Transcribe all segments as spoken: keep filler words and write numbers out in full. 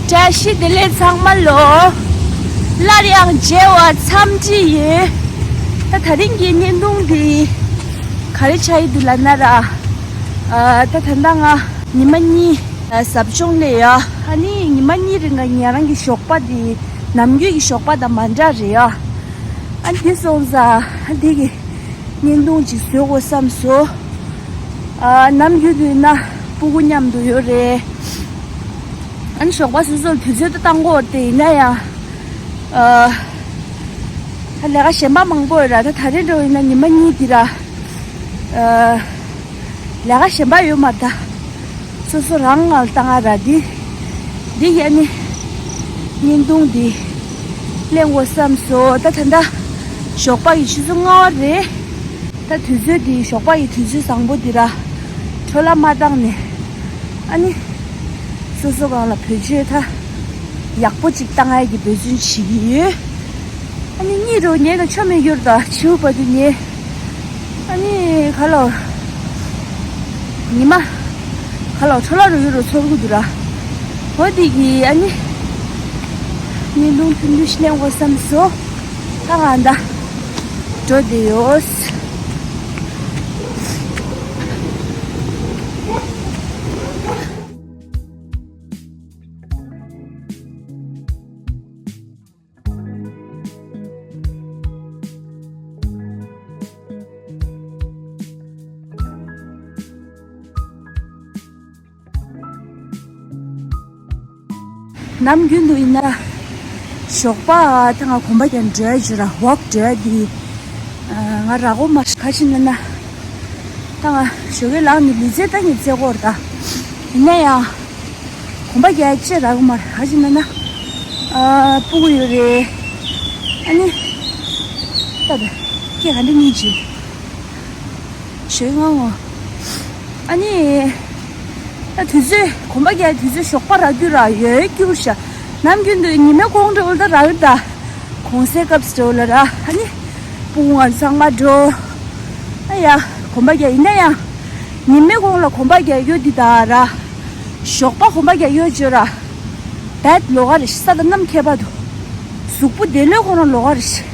བཀྲ་ཤིས་བདེ་ལེགས་ཚང་མ་ལོ། སླར་ཡང་མཇལ་བ་འཚམས་འདྲི་ཡོད། ད་ད་རིང་གི་བརྙན་ཐུང་འདི་ག་རེ་ཆགས་ཡི་འདུག་ལབ་ན་ར། ཨ་ད་ད་ལྟ་ང་ཉི་མ་གཉིས་ཨ་ཟབ་སྦྱོང་སླེབས་ཡ། ཨ་ནི་ཉི་མ་གཉིས་རིང་ང་ཉེ་རང་གི་ཞོགས་པ་འདི་ནམ་རྒྱུན་གྱི་ཞོགས་པ་དང་མ་འདྲ་རེད་ཡ། ཨ་འདི་སོང་ཙང་ཨ་འདི་གི་བརྙན་ཐུང་ཅིག་བཟོ་དགོས་བསམ་སོང་། ཨ་ནམ་རྒྱུན་དུ་ཡིན་ན་སྤུ་གུ་མཉམ་དུ་ཡོད་རེད། ཨ་ནི་ཞོགས་པ་སོ་སོར་དུས་ཚོད་ད་བཏང་དགོས་རེད་དེ། ཡིན་ན་ཡང་ཨ་ད་ལས་ཀ་གཞན་པ་མང་པོ་ཡོད་ར། ད་ད་རེས་འགྲོ་ཡིན་ན་ཉི་མ་གཉིས་འདི་ར་ཨ་ལས་ཀ་གཞན་པ་ཡོད་མ་རེད། ད་སོ་སོ་རང་ངལ་བཏང་ཨ་ར། འདི་འདི་ཡ་ནི་བརྙན་ཐུང་འདི་གླེང་དགོས་བསམ་སོང་། ད་ད་ལྟ་ཞོགས་པ་ཡི་ཆུ་ཚོད་ལྔ་པ་རེད། ད་དུས་ཚོད་འདི་ཞོགས་པ་ཡི་དུས་ཚོད་བཟང་པོ་འདི་ར་འཕྲོ་བརླག་མ་བཏང་ནས། ཨ་ནི་སོ་སོ་སྒང་ལ་བེད་སྤྱོད་ད་ཡག་པོ་ཅིག་བཏང་ཡ་གི་འབད་བརྩོན་བྱེད་ཀྱི་ཡོད། ཨ་ནི་གཉིད་རུ་ཉལ་དང་ཆོ་མེད་རྒྱུར་དང་བྱིའུ་བ་དུ་ཉལ། ཨ་ནི་ཁ་ལོ་ཉི་མ་ཁ་ལོ་འཕྲོ་བརླག་རུ་ཡུར་རུ་ཚོར་གི་འདུག་ར། འོ་དེ་གི་ཨ་ནི་བརྙན་ཐུང་ཐུང་ཐུང་ཞིག་ལེན་དགོས་བསམ་སོང་། ད་ང་ད་འགྲོ་བསྡད་ཡོད། ནམ་རྒྱུན་དུ་ཡིན་ན་ཞོགས་པ་ད་ང་གོམ་པ་རྒྱག་འགྲོ་ཡ་བྱོས་ར། ཝོག་འགྲོ་ཡ་འདི་ང་རག་གོ་མ་རེད། ག་ཅི་ན་ན་ད་ང་ཞོགས་ཀས་ལངས་ནས་ལུས་རྩལ་ད་ངས་རྩེ་གོ་ར། ད་ཡིན་ན་ཡང་གོམ་པ་རྒྱག་ཡ་ཅི་རག་གོ་མ་རེད། ག་ཅི་ན་ན་ཨ་སྤུ་གུ་ཡོད་རེད། ཨ་ནི་ད་ད་སྐད་ག་འདྲ་གཉིས་བྱེད། ཞོགས་ཀས་ངང་ངོ་། ཨ་ནི་ད་དུས་ཚོད་གོམ་པ་རྒྱག་དུས་ཚོད་ཞོགས་པ་རག་རྒྱུ་ར་ཡོད་རྒྱུ་ཤ། ནམ་རྒྱུན་དུ་ཉི་མའི་གུང་འགྲོ་ལ་ད་རག་ད། གུང་སེང་སྐབས་སུ་འགྲོ་ལ་ར། ཨ་ནི་སྤུ་གུ་ང་ཚང་མ་འགྲོ། ཨ་ཡ་གོམ་པ་རྒྱག་ཡིན་ན་ཡང་ཉི་མའི་གུང་ལ་གོམ་པ་རྒྱག་ཡོད་འདི་ད་ར། ཞོགས་པ་གོམ་པ་རྒྱག་ཡོད་བྱོས་ར། བད་ལོག་ག་རེ་ཤི་ས་དང་གནམ་ཁྱད་པར་དུ་གཟུགས་པོ་བདེ་ལོས་ཁོ་རང་ལོག་ག་རེ་ཤི།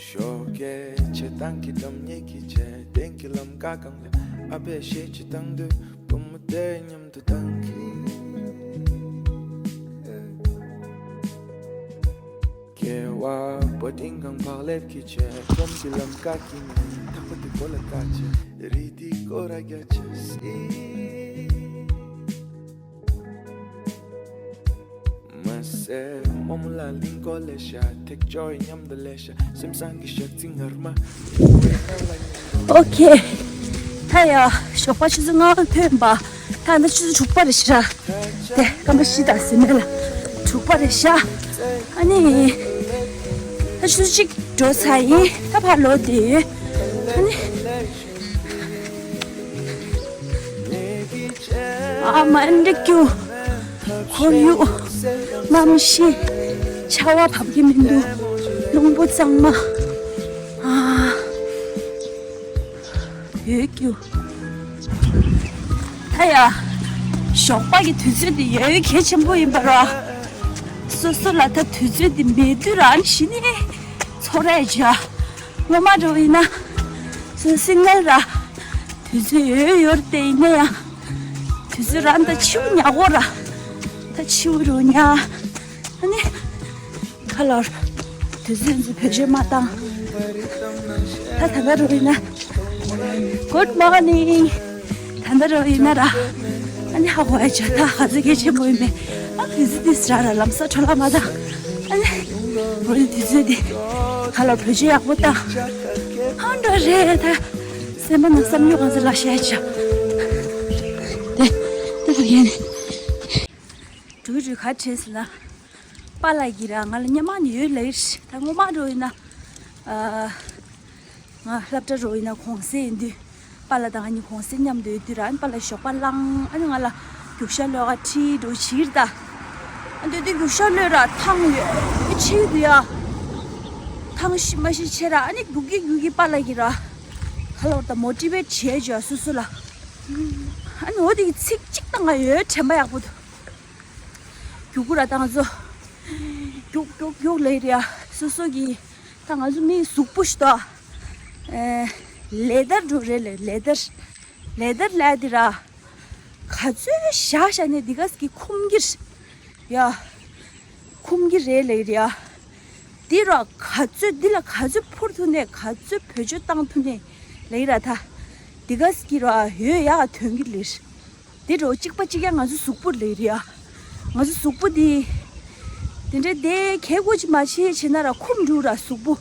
ཞོགས་ཀས་ཆེ་ཐང་གི་སྒྲོམ་ཉེ་གི་ཆེ་སྟེང་གི་ལམ་ཀ་གང་ལ་ཨ་ཕས་ཤེས་ཅི་བཏང་དུས་བུ་མོ་དེ་མཉམ་དུ་བཏང་གི། ཁེ་བ་པོ་ཏིང་གང་བག་ལེབ་ཀྱི་ཆེ་སྒྲོམ་གྱི་ལམ་ཀ་གི་ནི་ཐག་པ་དེ་གོ་ལ་ཀ་ཆེ་རི་དེ་གོ་ར་རྒྱ་ཆེ་སི། མ་སེ་མོ་མོ་ལ་ལིང་གོ་ལེ་ཤ་ཐེག་ཅོ་ཡི་མཉམ་དུ་ལེ་ཤ་སེམས་སང་གི་ཞག་ཚི་ངར་མ། ཨོ་ཁེ། ད་ཡ་ཞོགས་པ་ཆུ་ཚོད་ལྔ་པ་ཐོན་པ། ད་ད་ཆུ་ཚོད་དྲུག་པ་རེད་ཤག་དེ་སྐར་མ་བཞི་དང་ཟིན་མེད་ལ་དྲུག་པ་རེད་ཤག་ཨ་ནི་ད་ཆུ་ཚོད་གཅིག་འགྲོ་ཚར་ཡིན། ད་ཕར་ལོག་བསྡད་ཡོད། ཨ་ནི། ཨ་མ་ཨན་འདྲ་སྐྱུ། ཁོར་ཡུག་གནམ་གཤིས་ཆར་པ་བབས་ཀྱི་མི་འདུག་རླུང་བུ་གཙང་མ། ཨ་ཡོད་སྐྱུ། ད་ཡ་ཞོགས་པ་གི་དུས་ཚོད་འདི་ཡོད་གལ་ཆེན་པོ་ཡིན་པ་ར། སོ་སོ་ལ་ད་དུས་ཚོད་འདི་མེད་དུས་རང་ཤི་ནས་ཚོར་ཡ་བྱ། སྔོན་མ་འགྲོ་ཡིན་ན་སོ་སིང་ངལ་ར། དུས་ཚོད་ཡོད་ཡོད་དེ་ཡིན་ན་ཡང་དུས་ཚོད་རང་ད་ཕྱིའུ་ཉག་གོ་ར། ད་ཕྱིའུ་རུ་ཉག་ཨ་ནི་ཁ་ལོར་དུས་ཚོད་འཛུལ་བེད་སྤྱོད་མ་བཏང་། ད་ད་ག་རུ་ཡིན་ན། Good morning། ད་ད་རུ་ཡིན་ན་ར། ཨ་ནི་ཧ་གོ་ཡ་ཆ་ད་ཧ་ཟི་གེ་ཆེན་པོ་ཡིན་པས། ཨ་དུས་ཚོད་དེ་སྲ་ར་ལམ་སང་འཕྲོ་བརླག་མ་བཏང་། ཨ་ནི་འོ་ནི་དུས་ཚོད་དེ་ཁ་ལོར་བེད་སྤྱོད་ཡག་པོ་བཏང་། ཧང་འགྲོ་རེད་ད། སེམས་པ་ནང་བསམ་མྱོང་གང་ཚེ་ལ་བཤད་ཆ། དེ་དེ་ལ་ཡིན། འགྲོ་གི་རེད་ག་དྲན་སོང་ན། པཱ་ལགས་ཀྱིས་ར་ང་ལ་སྔོན་མ་ནས་ཡོད་ལབ་ཀྱི་རེད། ད་སྔོན་མ་འགྲོ་ཡིན་ན། ཨ། ང་སློབ་གྲྭ་འགྲོ་ཡིན་ན་གུང་སེང་ཡིན་དུས། པཱ་ལགས་དང་ང་གཉིས་གུང་སེང་མཉམ་དུ་ཡོད་དུས་ར། ཨ་ནི་པཱ་ལགས་ཞོགས་པ་ལངས། ཨ་ནི་ང་ལ་རྒྱུག་ཤར་གློད་ག་ཁྲིད་འགྲོ་བྱེད་ཀྱི་རེད་ད། ཨ་ནི་དེ་དུས་རྒྱུག་ཤར་གློད་ར་ཐང་ཡོད་ཨེ་ཆེ་གི་འདུག་ཡ། ཐང་ཤི་མ་ཤི་ཆེ་ར། ཨ་ནི་རྒྱུག་གི་རྒྱུག་གི་པཱ་ལགས་ཀྱིས་ར་ག་ལབ་ར་ད་མོ་ཊི་ཝེཊ་བྱེད་བྱས་སོ་སོ་ལ། ཨ་ནི་འོ་དེ་གི་ཚིག་གཅིག་ད་ང་ཡོད་དྲན་པ་ཡག་པོ་འདུག་རྒྱུག་གི་ར་ད་ང་ཚོ་རྒྱུག་རྒྱུག་རྒྱུག་ལབ་ཀྱི་རེད་ཡ། སོ་སོ་གི་ད་ང་ཚོ་མི་གཟུགས་པོ་ཞིག་ད། ཨེ། ལེ་དར་འདྲ་རེད་ལབ། ལེ་དར། ལེ་དར་ལབ་དེ་ར། ག་ཚོད་བཞག་བཞག་ནས་འདི་ག་ཟིག་གི་འཁུམ་གྱི་རེད་ཡ། འཁུམ་གྱི་རེད་ལབ་ཀྱི་རེད་ཡ། འདི་ར་ག་ཚོད་འདི་ལ་ག་ཚོད་འཕུར་ཐུབ་ནས་ག་ཚོད་བེད་སྤྱོད་བཏང་ཐུབ་ནས་ལབ་ཀྱི་ར་ད། འདི་ག་ཟིག་གི་ར་འོད་ཡག་ཐོན་གྱི་རེད། དེ་འདྲ་བོ་གཅིག་པ་གཅིག་རྐྱང་ང་ཚོ་གཟུགས་པོ་ལབ་ཀྱི་རེད་ཡ། ང་ཚོ་གཟུགས་པོ་འདི། དེ་འདྲའི་དེ་གལ་དགོས་ཅིག་མ་བྱེད་བྱེད་ན་ར་འཁུམ་འགྲོ་ར་གཟུགས་པོ།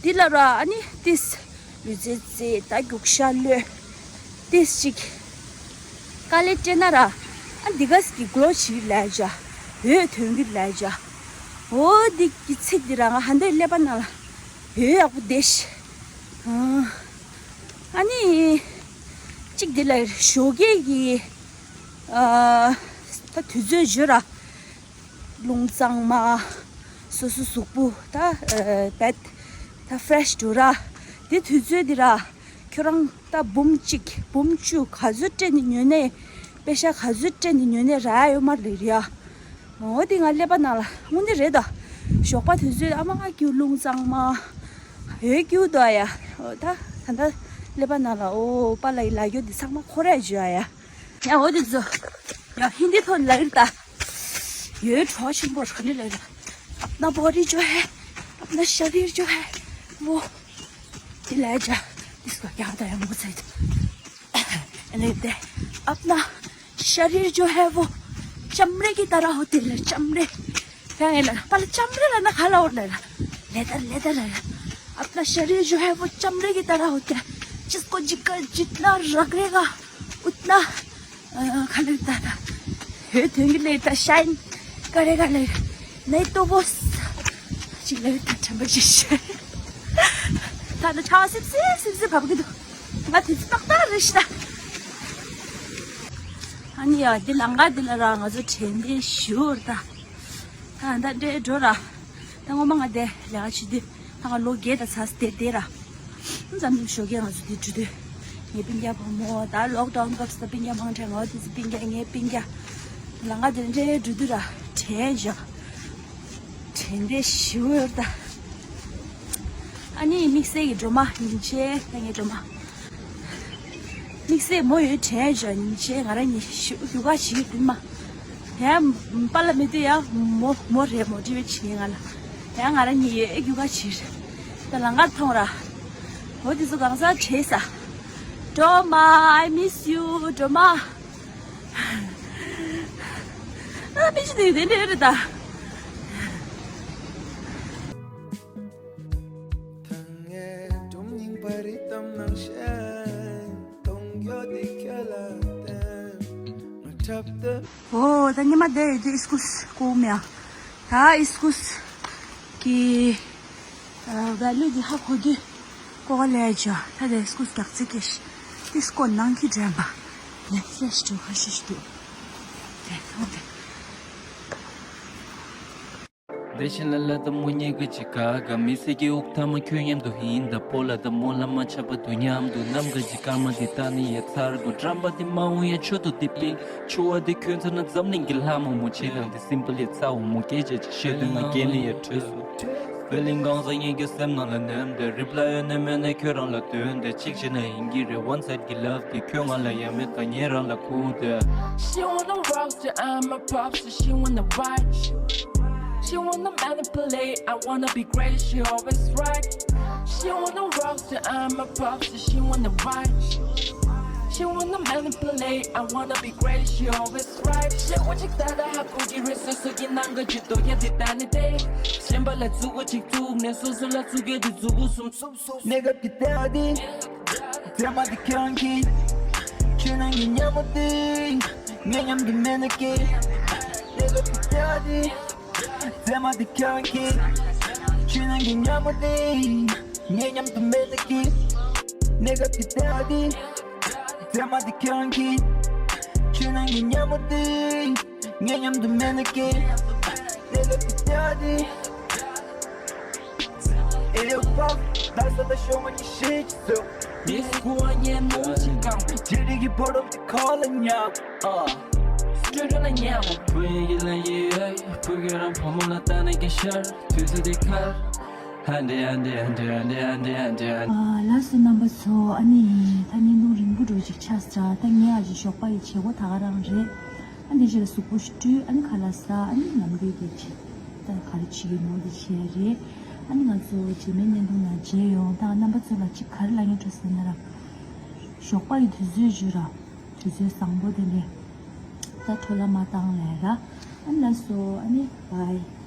འདི་ལ་ར་ཨ་ནི་ཏིས། ལུས་རྩལ་རྩེད་ད་རྒྱུག་ཤར་གློད། ཏིས་ཅིག་དཀའ་ལས་སྤྲད་ན་ར། ཨ་འདི་ག་ཟིག་གི་གློ་བྱེད་ཀྱི་ལབ་བྱས། འོད་ཐོན་གྱི་ལབ་བྱས། འོ་འདི་གི་ཚིག་འདི་ར་ང་ཧ་འདའི་ཀླད་པ་ནང་ལ་འོད་ཡག་པོ་བསྡད་ཤག་ཨ་ནི། གཅིག་འདི་ལ་ཞོགས་ཀས་ཀྱི། ཨ། ད་དུས་ཚོད་བརྗོད་ར། རླུང་གཙང་མ། སོ་སོ་གཟུགས་པོ་ད་ཨ་བེད་ད་ཕེ་རེ་ཤི་འགྲོ་ར། དེ་དུས་ཚོད་འདི་ར། ཁྱོད་རང་ད་འབུམ་གཅིག་འབུམ་བཅུ་ག་ཚོད་སྤྲད་ནས་ཉོས་ནས། པེ་ཤ་ག་ཚོད་སྤྲད་ནས་ཉོས་ནས་རག་ཡོད་མ་རེད་ཡ། འོ་དེ་ང་ཀླད་པ་ནང་ལ་དངོས་གནས་རེད་ད། ཞོགས་པ་དུས་ཚོད་ཨ་མ་ང་ཀྱུ་རླུང་གཙང་མ། འོད་ཀྱུ་དོ་ཡ། འོ་ད་ད་ད་ཀླད་པ་ནང་ལ་འོ་པཱ་ལགས་ཀྱི་ལབ་རྒྱུ་འདི་ཚང་མ་ཁོ་ར་བརྗོད་ཡ། ཡ་འོ་དེ་ཚོ། ཡ་ཧིན་དི་ཐོག་ལ་ལབ་ཀྱི་རེད་ད། འོད་འདྲ་ཆེན་པོ་རེད་ག་ནས་ལབ་ཀྱི་རེད། अपना बॉडी जो है, अपना शरीर जो है, वो दिलाया जा, इसको क्या होता है वो सही। नहीं दे, अपना शरीर जो है वो चमड़े की तरह होती है, चमड़े। क्या है ना, पहले चमड़े रहना खाला और लेना, लेदर, लेदर रहना। अपना शरीर जो है वो चमड़े की तरह होता है, जिसको जिक-, जितना रगड़ेगा उतना, अ, खाली रहता था। हे ཐོན་གྱི་ལས་ད་ཤའིན་ཀ་རེ་ག་ལས། ནའི་ཏོ་བོ་ཅིག་ལས་ད་ཁྲམ་པ་ཅིག་ཤེས། ད་ནི་ཆ་སིབ་སིབ་སིབ་སིབ་བབ་གི་འདུག་ང་དེ་ཏག་ཏག་རེད་ཤི་ད། ཨ་ནི་ཡ་འདི་ལང་ཀ་འདི་ལ་ར་ང་ཚོ་དྲན་རྟེན་ཞུ་བར་ད། ད་ད་འདྲེ་འགྲོ་ར། ད་ངོ་མ་ང་དེ་ལས་ཀ་བྱེད་དུས། ད་ང་ལོ་བརྒྱད་དང་ཚ་སྟེ་དེ་ར། འཛམ་གླིང་ཞོགས་ཀས་ང་ཚོ་དེ་འགྲོ་དུས། ངའི་སྤུན་ཀྱག་བུ་མོ་ད་ལོག་ཌའུན་སྐབས་སུ་ད་སྤུན་ཀྱག་མང་དྲགས། ང་དེ་ཚོ་སྤུན་ཀྱག་ངའི་སྤུན་ཀྱག་ལང་ཀ་དེ་འདྲའི་འགྲོ་དུས་ར་དྲན་བཞག་དྲན་རྟེན་ཞུ་ཡོད་ད། ཨ་ནི་དམིགས་བསལ་གྱི་སྒྲོལ་མ་ཉིན་བྱེད་ད་ངའི་སྒྲོལ་མ། དམིགས་བསལ་མོ་ཡོད་དྲན་བྱས་ཉིན་བྱེད་ང་རང་གཉིས་ཞུ་རྒྱུ་ག་བྱེད་ཀྱི་མ། ཡང་པཱ་ལགས་མེད་དུས་ཡང་མོ་མོ་རེད་མོ་ཊི་ཝེཊ་བྱེད་ང་ལ། ཡང་ང་རང་གཉིས་ཡོད་རྒྱུ་ག་བྱེད་རེད། ད་ལང་ཀར་མཐོང་ར། འོ་དེ་ཚོ་གང་ཟག་བྱེད་ས། སྒྲོལ་མ། I miss you སྒྲོལ་མ། ཨ་མི་ཤི་དེ་དེ་འདྲ་རེད་ད། ཐང་ངེ་སྒྲོམ་རྙིང་པ་རི་དམ་ནང་བཞིན་གཏོང་རྒྱུ་དེ་ཁྱོད་ལ་བརྟེན་ང་འཁྲབ་སྟོན། ཨོ་ད་ཉི་མ་དེ་ཡོད་དུས་ཨིས་ཀུས་ཀོ་མེ་ཨ། ད་ཨིས་ཀུས་ཀྱི་ཝེ་ལུ་དེ་ཧ་གོ་དུས་ཀོ་ག་ལས་ཅོ་ད་དེ་ཨིས་ཀུས་རྒྱག་རྩིས་ཀྱི་ཨིས་ཀོ་ནང་གི་དྲན་པ་ནེ་ཕེ་རེ་ཤི་འགྲོ་ཁ་ཤས་ཤིག་འདུག་དེ་མཐོང་དེ། བདེ་ཆེན་ལ་ལ་དང་མོ་ཉེ་གི་ཅི་ག་ག་མི་སྲིད་ཀྱི་དབུགས་ཐ་མ་ཁྱོད་མཉམ་དུ་ཡིན་ད། སྤོ་ལ་དང་མོ་ལ་མ་ཆགས་པ་དུ་མཉམ་དུ་ནམ་ག་ཅི་སྐར་མ་དེ་ལྟ་ནི་ཡ་ཚར་དགོས། འགྲམ་པ་དེ་མ་འོང་ཡ་མཆུ་ཏོ་དེ་པིང་ཆུ་བ་དེ་ཁྱོད་ཚ་ན་འཛམ་གླིང་གི་ལྷ་མོ་མོ་ཆེ་ལང་དེ་སིམ་པལ་ཡ་ཚ་འོ་མོ་སྐད་ཆ་ཅི་བཤད་དུས་ང་སྐད་ནི་ཡ་བྲོས་སོ། པེ་ལིང་གང་ཟག་ངེད་ཀྱི་སེམས་ནང་ལ་ནེམ་དེ་རི་པ་ལའི་ཡོད་ནས་མེད་ནས་ཁྱོད་རང་ལ་དོན་དེ་གཅིག་བྱས་ན་ཡིན་གྱི་རེད། One side གི་love དེ་ཁྱོད་ང་ལ་ཡ་མེད་ད་ངས་རང་ལ་ཁུག་དེ། She wanna rock to I'm a pop, so she wanna vibe. She wanna manipulate, I wanna be great, she always right. She wanna rock to I'm a pop, so she wanna vibe. She wanna manipulate, I wanna be great, she always right. She want you that I have cookie resource, so you not good, you don't get it, and it day. Simba la zuwa chik tuk, ne so so la zuge, du zuwa sum sum sum. Nigga, get out. ཚེ་མ་འདི་ཁྱེད་རང་གིས། ཁྱོད་རང་གི་ཉམས་མོ་དེ། ངའི་མཉམ་དུ་མེད་ན་ཀི། ནེ་ག་ཏི་ཏེ་ཨ་དི། ཚེ་མ་འདི་ཁྱེད་རང་གིས། ཁྱོད་རང་གི་ཉམས་མོ་དེ། ངའི་མཉམ་དུ་མེད་ན་ཀི། ནེ་ག་ཏི་ཏེ་ཨ་དི། མཚན་མ་དེ་ཁྱེད་རང་གིས། ཁྱེད་རང་གི་ཉམས་མོ་དེ། ངའི་མཉམ་དུ་མེད་ན་ཀི། ལས་ལ་དེ་བལྟས་ཏེ། ཨེ་ཡོ་ཕོ། ད་ས་ད་ཤོ་མ་ཉི་ཤེས་ཀྱི་སོ། མི་སྐུ་བ་ཉན་མོ་ཅི་གང་། ཅི་རིགས་ཀྱི་བོ་རོག་ཅི་ཁོ་ལ་ཉག་ཨ། སྤྲོད་ར་ན་ཉག་བུ་ཡི་གི་ལ་ཡི་ཨེ། བུ་གི་རང་བུ་མོ་ལ་ལྟ་ན་གི་ཤར། དུས་ཚོད་དེ་ཁར། ཧན་དེ་ཧན་དེ་ཧན་དེ་ཧན་དེ་ཧན་དེ་ཧན་དེ་ཧན་དེ་ཧན། ཨ། ལགས་སོ་རྣམ་པ་ཚོ། ཨ་ནི་ད་བརྙན་ཐུང་རིང་པོ་འགྲོ་ཅིག་ཆགས་ས། ད་ངས་ཨ་ཅེ་ཞོགས་པ་ཡི་བྱེད་སྒོ་ད་ག་རང་རེད། ཨ་འདི་ཕྱི་ལ་གཟུགས་པོ་ཞིག་བཀྲུས། ཨ་ནི་ཁ་ལག་ཟ། ཨ་ནི་ནམ་རྒྱུན་གྱི་ཆེད་ད་ག་རེ་བྱེད་ཀྱི་ནོ་འདི་བྱས་རེད། ཨ་ནི་ང་ཚོ་རྗེས་མའི་བརྙན་ཐུང་ནང་མཇལ་ཡོང་། ད་རྣམ་པ་ཚོ་ལ་ཅིག་ག་རེ་ལབ་སྙིང་བྲོ་ཟེར་ན་ར། ཞོགས་པ་ཡི་དུས་ཚོད་བརྗོད་ར། དུས་ཚོད་བཟང་པོ་དེ་ལས། ད་འཕྲོ་བརླག་མ་བཏང་ལས་ར། ཨ་ནི་ལགས་སོ། ཨ་ནི་བའི།